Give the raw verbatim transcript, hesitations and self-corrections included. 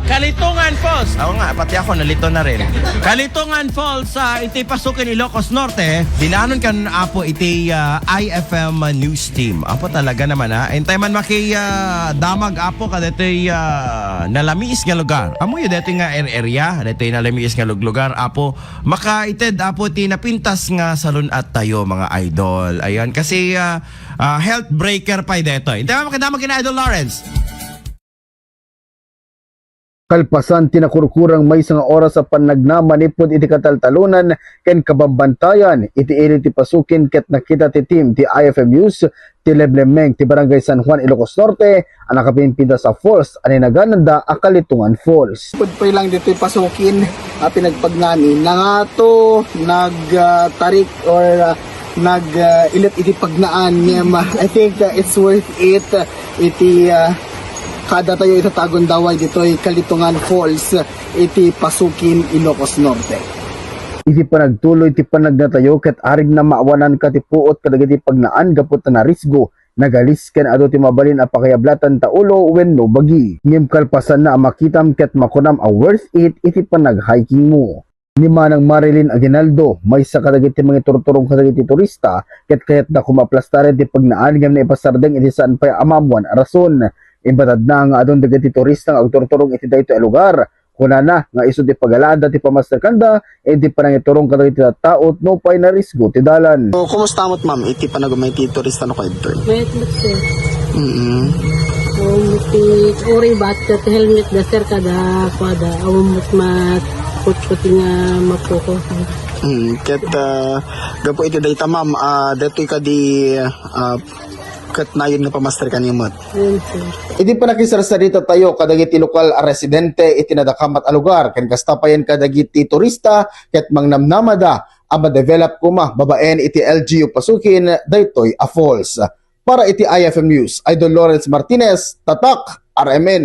Kalitungan Falls. Oo nga, pati ako nalito na rin. Kalitungan Falls sa iti Pasukin, Ilocos Norte. Dinanon kan Apo iti ah, I F M News Team. Apo talaga naman ha. Intay man maki ah, damag Apo kadetoy ah, nalamiis nga lugar. Amoyo detoy nga er- area, detoy nalamiis nga lug- lugar. Apo, makaited Apo ti napintas nga salun-at tayo mga idol. Ayan, kasi ah, ah, health breaker pa detoy. Intay man makidamag kina Idol Lawrence. Kalpasan ti nakurkurang maysa nga oras a pannagna manipud iti kataltalonan ken kabambantayan iti ili ti Pasukin ket nakita ti team ti I F M News ti lemlemmeng ti Barangay San Juan, Ilocos Norte a nakapimpintas a falls a inagananda a Kalitungan Falls. Pudpoy lang ditoy Pasukin a pinagpagnaan, nangato, nagtarik or ah, nag ah, ilet iti pagnaan ngem ah, I think ah, it's worth it ah, iti ah, kada tayo itatagon daway ditoy Kalitungan Falls iti Pasukin, Ilocos Norte. Iti panagtuloy ti panagnatayo ket arigna maawananka ti puot kadagiti pagnaan gapu ta narisgo, nagalis ken adu ti mabalin a pakaiablatan ta ulo wenno bagi. Ngem kalpasanna a makitam ket makunam a worth it iti panag-hiking mo. Ni Manang Marilyn Aguinaldo, maysa kadagiti mangiturturong kadagiti turista, ket kayatna koma a plastaren ti pagnaan ngem naipasardeng iti saan pay a maammoan a rason. Imbatadna nga adun dagiti turista nga agturturong iti daytoy a lugar. Kunana nga isu ti pagalaanda ti pamasterkanda iti panangiturong kadagiti tattao no pay narisgo ti dalan. So, kumusta met, ma'am, iti panagumay ti turista no kayatto? Mayat met, sir. Mm. Um, ti uri bat ket helmet da, sir, kada kuada. Awan met mat kutkuti nga mapuko. Mm, ket ah, gapu iti dayta, ma'am, ah, detoy kadi ah, ket nayon nga pamasterkan met. Ayun, sir. Iti panakisarsarita tayo kadagiti lokal a residente iti nadakamat a lugar ken kasta payen kadagiti turista ket mangnamnamada a ma-develop koma babaen iti L G U Pasukin daytoy a falls. Para iti I F M News, Idol Lawrence Martinez, Tatak, R M N.